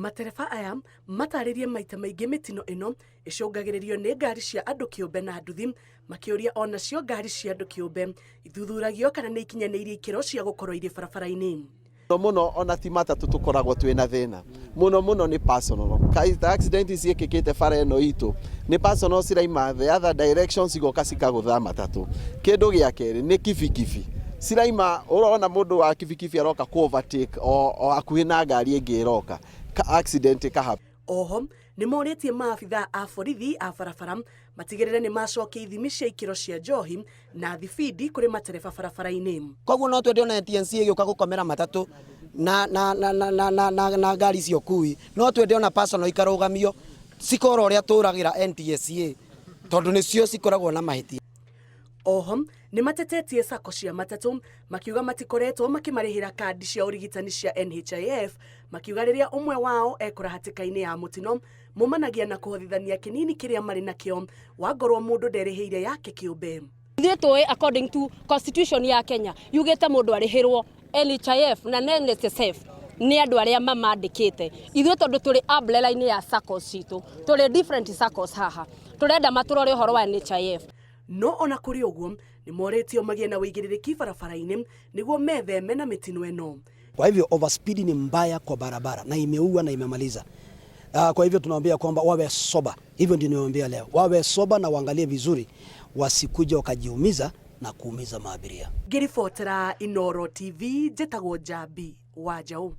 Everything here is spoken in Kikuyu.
Matereba aya matarĩrie maita maingĩ mĩtino ĩno ĩcũngagĩrĩrio nĩ ngari cia andũ kĩũmbe na nduthi, makĩũria onacio ngari cia andũ kĩũmbe ithuthuragio kana nĩ ikinyanĩirie ikĩro cia gũkorwo irĩ barabara-inĩ. Mũno mũno ona ti matatũ tũkoragwo twĩna thĩna mũno mũno nĩ personal. Ka accident ciĩkĩkĩte bara ĩno itũ nĩ personal ciraima the other direction cigoka cikagũtha matatũ. Kĩndũ gĩa kerĩ nĩ kibikibi ciraima, ũrona mũndũ wa kibikibi aroka kũ overtake o hakuhĩ na ngari ĩngĩ ĩroka, accident ĩka happen. Oho nĩ morĩtie maabithaa a borithi a barabara matigĩrĩre nĩ macokia ithimi cia ikĩro cia njohi na thibindi kũrĩ matereba barabara-inĩ. Koguo no twende ona NTSA ĩgĩũka gũkomera matatũ na, na, na, na, na, na, na, na ngari cia ũkui, no twende ona personal ikarũgamio cikora ũrĩa tũragĩra NTSA tondũ nĩcio cikoragwo na mahĩtia. Oho nĩ matetetie sacco cia matatũ makiuga matikoretwo makĩmarĩhĩra kandi cia ũrigitani cia NHIF, makiuga rĩrĩa ũmwe wao ekora hatĩka-inĩ ya mũtino mumanagia na kũhothithania kĩnini kĩrĩa marĩ nakĩo wangorwo mũndũ nderĩhĩire yake kĩũmbe. Ithuĩ tũĩ according to constitution ya Kenya yugĩte mũndũ arĩhĩrwo NHIF na NSSF nĩ andũ arĩa mamandĩkĩte. Ithuĩ tondũ tũrĩ umbrella-inĩ ya SACCOs citũ, tũrĩ different SACCOs haha, tũrenda matũrore ũhoro wa NHIF. No ona kũrĩ ũguo nĩ morĩtio magĩe na ũigĩrĩrĩki barabara-inĩ nĩguo metheme na mĩtino ĩno. Kwa hivyo overspeed ni mbaya kwa barabara na imeua na imemaliza. Kwa hivyo tunawaambia kwamba wawe sober. Hivyo ndio niwaambia leo, wawe sober na waangalie vizuri, wasikuja wakajiumiza na kuumiza maabiria. Ngĩribotera Inooro TV, njĩtagwo Njambi wa Njaũ.